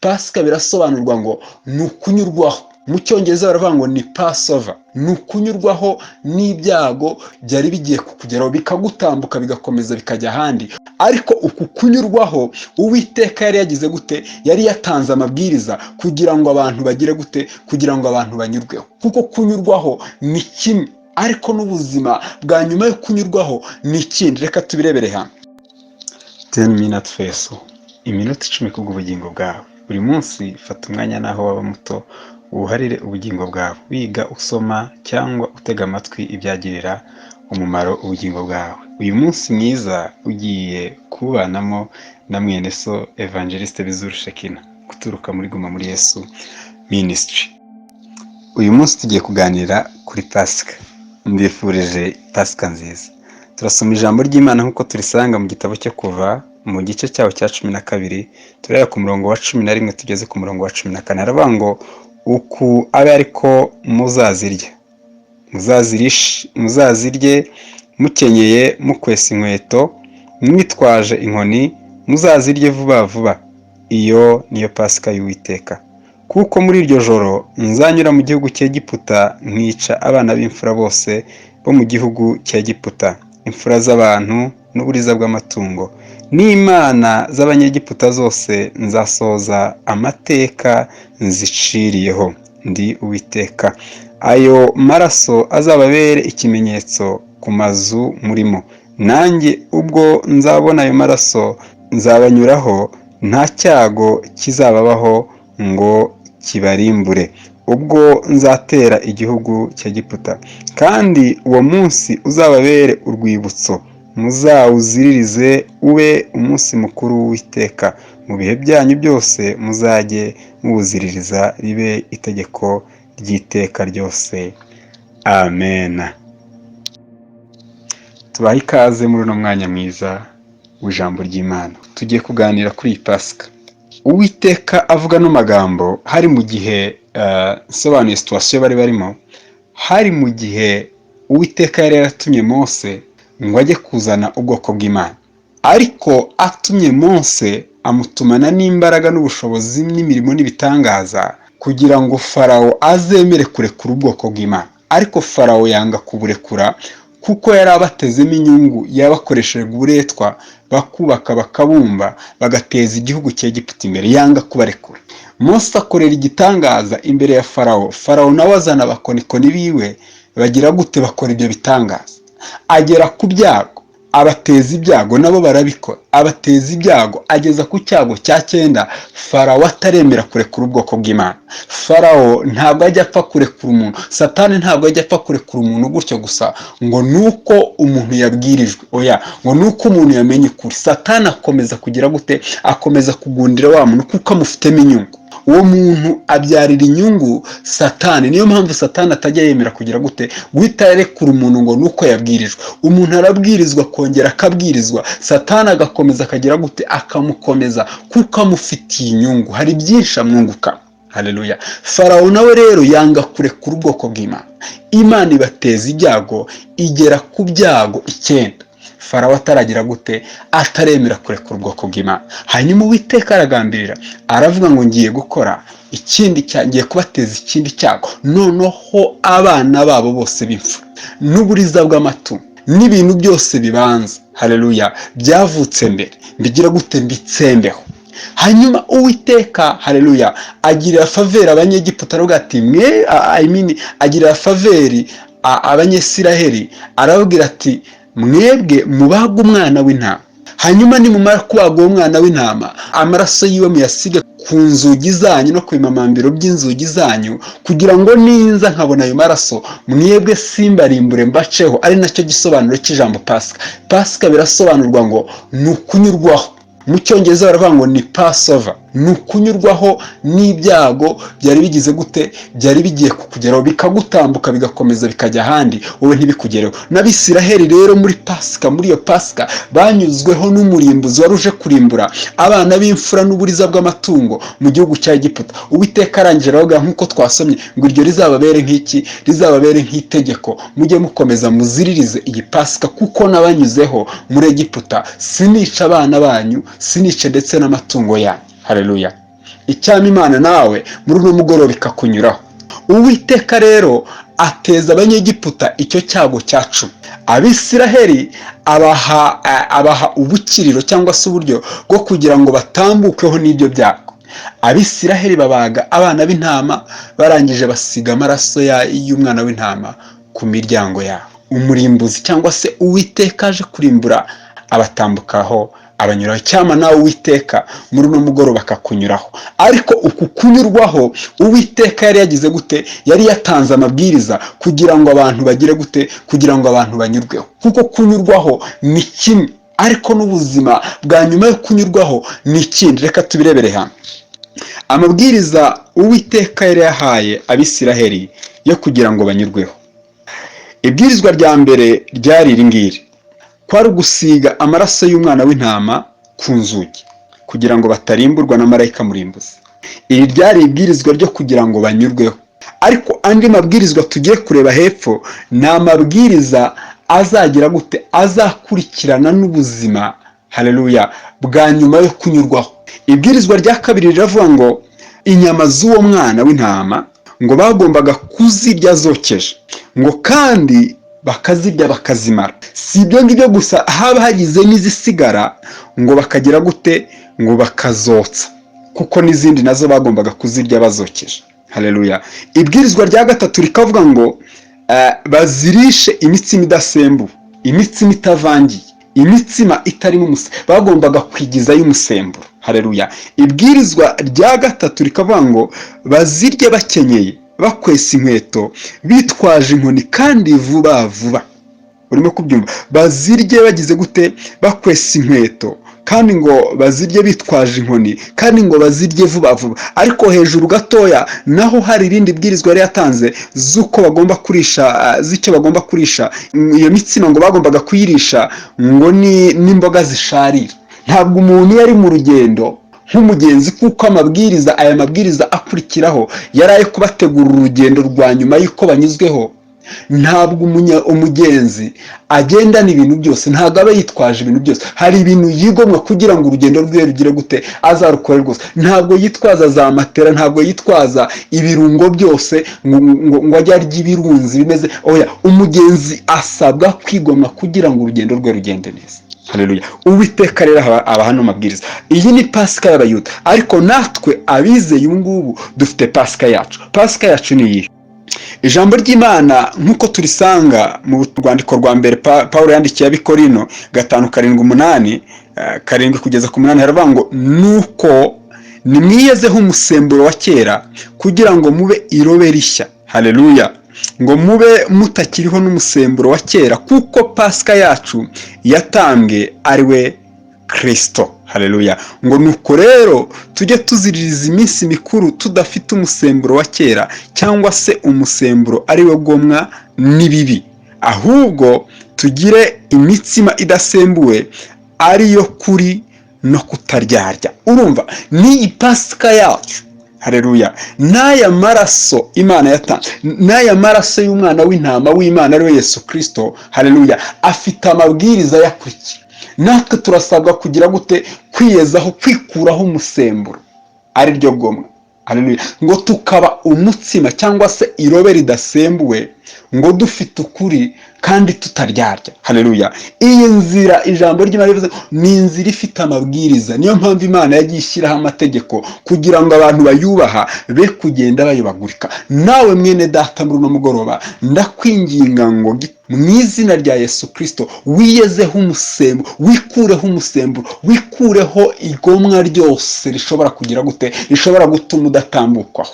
Pasika birasobanurwa ngo ni ukunyurwaho. Mu Cyongereza baravuga ngo ni Passover, ni ukunyurwaho n'ibyago byari bigiye kukugeraho bikagutambuka bigakomeza bikajya ahandi. Ariko uku kunyurwaho, Uwiteka yari yagize gute? Yari yatanze amabwiriza kugira ngo abantu bagire gute? Kugira ngo abantu banyurweho. Kuko kunyurwaho ni kimwe, ariko n'ubuzima bwa nyuma yo kunyurwaho ni ikindi. Reka tubirebere hamwe. 10 minutes for, iminota 10 kubw'ubugingo bwawe. Buri munsi fata umwanya, naho waba muto, wuharire ubugingo bwawe, wiga, usoma cyangwa utega amatwi ibyagirira umumaro ubugingo bwawe. Uyu munsi mwiza ugiye kuwubanamo na mwene so Evangeliste Bizuru Shekina, guturuka muri Guma muri Yesu Ministry. Uyu munsi tugiye kuganira kuri Pasika. Mbifurije Pasika nziza. Turasoma ijambo ry'Imana nk'uko turisanga mu gitabo cyo Kuva, mu gice cyaho cya 12, tureba ku murongo wa 11 tugeze ku murongo wa 14. Haravuga ngo: "Uku abe ariko muzazirya, muzazirye mukenyeye, mukwesa inkweto, mwitwaje inkoni, muzazirye vuba vuba. Iyo niyo Pasika y'Uwiteka. Kuko muri iryo joro nzanyura mu gihugu cy'Egiputa, nkica abana b'imfura bose bo mu gihugu cy'Egiputa, imfura z'abantu n'uburiza bw'amatungo, n'imana z'Abanyegiputa zose nzasohoza amateka nziciriyeho. Ndi Uwiteka. Ayo maraso azababere ikimenyetso ku mazu murimo. Nanjye ubwo nzabona ayo maraso nzabanyuraho, nta cyago kizababaho ngo kibarimbure ubwo nzatera igihugu cy'Egiputa. Kandi uwo munsi uzababere urwibutso, muzawuziririze ube umunsi mukuru w'Uwiteka. Mu bihe byanyu byose muzajye muwuziririza, ribe itegeko ry'iteka ryose. Amen." Tubahe ikaze muri uno mwanya mwiza w'ijambo ry'Imana. Tugiye kuganira kuri iyi Pasika. Uwiteka avuga ano magambo hari mu gihe, nsobanuye situation bari barimo, hari mu gihe Uwiteka yari yaratumye Mose ngo ajye kuzana ubwoko bw'Imana. Ariko atumye Mose, amutumana n'imbaraga n'ubushobozi n'imirimo n'ibitangaza, kugira ngo Farawo azemere kurekura ubwoko bw'Imana. Ariko Farawo yanga kuburekura, kuko yari abatezemo inyungu. Yabakoresheje uburetwa, bakubaka, bakabumba, bagateza igihugu cy'Egiputa imbere. Yanga kubarekura. Mose akorera igitangaza imbere ya Farawo. Farawo nawe azana abakonikoni biwe, bagira gute? Bakora ibyo bitangaza. Agera ku byago, abateza ibyago, nabo barabikora. Abateza ibyago, ageza ku cyago cya cyenda, Farawo ataremera kurekura ubwoko bw'Imana. Farawo ntabwo ajya apfa kurekura umuntu. Satani ntabwo ajya apfa kurekura umuntu gutyo gusa ngo nuko umuntu yabwirijwe, oya, ngo nuko umuntu yamenye ukuri. Satani akomeza kugira gute? Akomeza kugundira wa muntu, kuko amufitemo inyungu. Uwo muntu abyarira inyungu Satani. Niyo mpamvu Satani atajya yemera kugira gute? Guhita arekura umuntu ngo nuko yabwirijwe. Umuntu arabwirizwa, akongera akabwirizwa, Satani agakomeza akagira gute? Akamukomeza, kuko amufitiye inyungu, hari byinshi amwunguka. Haleluya! Farawo nawe rero yanga kurekura ubwoko bw'Imana. Imana ibateza ibyago, igera ku byago icyenda, Farawo ataragira gute? Ataremera kurekura ubwoko bw'Imana. Hanyuma Uwiteka aragambirira, aravuga ngo: "Ngiye gukora ikindi, ngiye kubateza ikindi cyago. Noneho abana babo bose b'imfura n'uburiza bw'amatungo n'ibintu byose bibanza, haleluya, byavutse mbere, mbigira gute? Mbitsembeho." Hanyuma Uwiteka, haleluya, agirira faveur Abanyegiputa, aravuga ati mwe, I mean, agirira faveur Abanyesiraheli, arababwira ati: "Mwebwe mubaga umwana w'intama. Hanyuma nimumara kubaga uwo mwana w'intama, amaraso yiwe muyasige ku nzugi zanyu no ku bimamambiro by'inzugi zanyu, kugira ngo ninza nkabona ayo maraso, mwebwe simbarimbure mbaceho." Ari nacyo gisobanuro cy'ijambo Pasika. Pasika birasobanurwa ngo ni ukunyurwaho. Mu Cyongereza baravuga ngo ni Passover, ni ukunyurwaho n'ibyago byari bigize gute? Byari bigiye kukugeraho bikagutambuka, bigakomeza bikajya ahandi, wowe ntibikugereho. N'Abisiraheli rero muri Pasika, muri iyo Pasika, banyuzweho n'umurimbuzi wari uje kurimbura abana b'imfura n'uburiza bw'amatungo mu gihugu cya Egiputa. Uwiteka arangije aravuga, nk'uko twasomye, ngo: "Iryo rizababere nk'iki? Rizababere nk'itegeko. Mujye mukomeza muziririze iyi Pasika, kuko nabanyuzeho muri Egiputa, sinica abana banyu, sinice ndetse n'amatungo yanyu." Haleluya! Icyama Imana nawe muri uno mugoroba ikakunyuraho. Uwiteka rero ateza Abanyegiputa icyo cyago cya 10. Abisiraheli abaha ubukiriro cyangwa se uburyo bwo kugira ngo batambukeho n'ibyo byago. Abisiraheli babaga abana b'intama, barangije basiga amaraso y'umwana w'intama ku miryango yabo. Umurimbuzi cyangwa se Uwiteka aje kurimbura abatambukaho, abanyuraho. Cyama nawe Uwiteka muri uno mugoroba akakunyuraho. Ariko uku kunyurwaho, Uwiteka yari yagize gute? Yari yatanze amabwiriza kugira ngo abantu bagire gute? Kugira ngo abantu banyurweho. Kuko kunyurwaho ni kimwe, ariko n'ubuzima bwa nyuma yo kunyurwaho ni ikindi. Reka tubirebere hamwe amabwiriza Uwiteka yari yahaye Abisiraheli yo kugira ngo banyurweho. Ibwirizwa rya mbere ryari iri ngiri: kwari ugusiga amaraso y'umwana w'intama ku nzugi kugira ngo batarimburwa na marayika murimbuzi. Iri ryari ibwirizwa ryo kugira ngo banyurweho. Ariko andi mabwirizwa tugiye kureba hepfo ni amabwiriza azagira gute? Azakurikirana n'ubuzima, haleluya, bwa nyuma yo kunyurwaho. Ibwirizwa rya kabiri riravuga ngo inyama z'uwo mwana w'intama ngo bagombaga kuzirya zokeje, ngo kandi bakazirya bakazimara. Si ibyo ngibyo gusa, haba hagize n'izisigara ngo bakagira gute? Ngo bakazotsa, kuko n'izindi nazo bagombaga kuzirya bazokeje. Haleluya. Ibwirizwa rya gatatu rikavuga ngo bazirishe imitsima idasembuwe, imitsima itavangiye, imitsima itarimo umusemburo. Bagombaga kwigizayo umusemburo. Haleluya. Ibwirizwa rya gatatu rikavuga ngo bazirye bakenyeye, bakwesa inkweto, bitwaje inkoni kandi vuba vuba. Urimo kubyumva? Bazirye bagize gute? Bakwesa inkweto, kandi ngo bazirye bitwaje inkoni, kandi ngo bazirye vuba vuba. Ariko hejuru gatoya naho hari irindi bwirizwa yari yatanze z'uko bagomba kurisha, z'icyo bagomba kurisha iyo mitsima. Ngo bagombaga kuyirisha ngo ni n'imboga zisharira. Ntabwo umuntu iyo ari mu rugendo nk'umugenzi, kuko amabwiriza, aya mabwiriza akurikiraho yari ayo kubategura urugendo rwa nyuma y'uko banyuzweho. Ntabwo umugenzi agendana ibintu byose, ntabwo aba yitwaje ibintu byose. Hari ibintu yigomwa kugira ngo urugendo rwe rugire gute? Azarukore rwose. Ntabwo yitwaza za matera, ntabwo yitwaza ibirungo byose ngo ajye arya ibirunzi bimeze. Oya, umugenzi asabwa kwigomwa kugira ngo urugendo rwe rugende neza. Haleluya. Uwiteka rero aba hano mabwiriza. Iyi ni Pasika y'Abayuda, ariko natwe abizeye ubu ngubu dufite Pasika yacu. Pasika yacu ni iyihe? Ijambo ry'Imana nk'uko turisanga mu rwandiko rwa mbere Paul yandikiye Abikorino, 5, 7, 8, 7 kugeza ku 8, haravuga ngo: "Nuko nimwiyezeho umusemburo wa kera kugira ngo mube irobe rishya." Haleluya. Ngo mube mutakiriho n'umusemburo wa kera, kuko Pasika yacu yatambwe, ari we Kirisito. Haleluya. Ngo nuko rero tujye tuziririza iminsi mikuru tudafite umusemburo wa kera, cyangwa se umusemburo ari we gomwa n'ibibi, ahubwo tugire imitsima idasembuwe, ariyo kuri no kutaryarya. Urumva n'iyi Pasika yacu, hareruya, n'aya maraso Imana yatanze, n'aya maraso y'umwana w'intama w'Imana ariwe Yesu Kirisito, hareruya, afite amabwiriza ayakurikira. Natwe turasabwa kugira gute? Kwiyezaho, kwikuraho umusemburo ari ryo gomwa, hareruya, ngo tukaba umutsima cyangwa se irobe ridasembuwe, ngo dufite ukuri kandi tutaryarya. Hareruya. Iyi nzira, ijambo ry'Imana rivuze, ni inzira ifite amabwiriza. Niyo mpamvu Imana yagiye ishyiraho amategeko kugira ngo abantu bayubaha be kugenda bayobagurika. Nawe mwene data, muri uno mugoroba ndakwinginga ngo mu izina rya Yesu Kirisito wiyezeho umusemburo, wikureho umusemburo, wikureho igomwa ryose rishobora kugira gute? Rishobora gutuma udatambukwaho.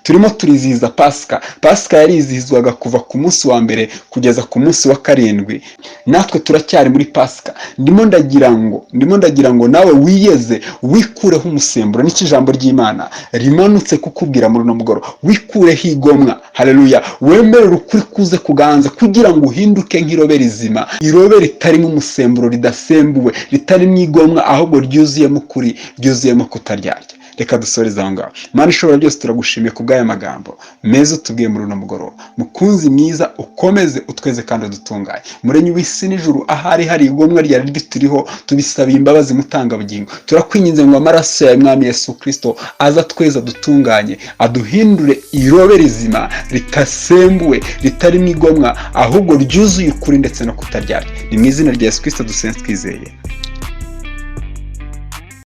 Turimo turizihiza Pasika. Pasika yarizihizwaga kuva ku munsi wa mbere kugeza ku munsi wa karindwi. Natwe turacyari muri Pasika. Ndimo ndagira ngo nawe wiyeze, wikureho umusemburo. Nicyo ijambo ry'Imana rimanutse kukubwira muri uno mugoroba: wikureho igomwa. Hareruya. Wemerere ukuri kuze kuganza kugira ngo uhinduke nk'irobe rizima, irobe ritarimo umusemburo, ridasembuwe, ritarimo igomwa, ahubwo ryuzuyemo ukuri, ryuzuyemo kutaryarya. Reka dusoreze aho ngaho. Mana ishobora byose, turagushimiye ku bw'aya magambo meza utubwiye muri uno mugoroba. Mukunzi mwiza, ukomeze utweze kandi udutunganye. Muremyi w'isi n'ijuru, ahari hari igomwa ryari rituriho, tubisabiye imbabazi. Mutangabugingo, turakwinginze ngo amaraso yawe, Mwami Yesu Kirisito, aza atweza, dutunganye, aduhindure irobe rizima ritasembuwe, ritarimo igomwa, ahubwo ryuzuye ukuri ndetse no kutaryarya. Ni mu izina rya Yesu Kirisito dusenze twizeye.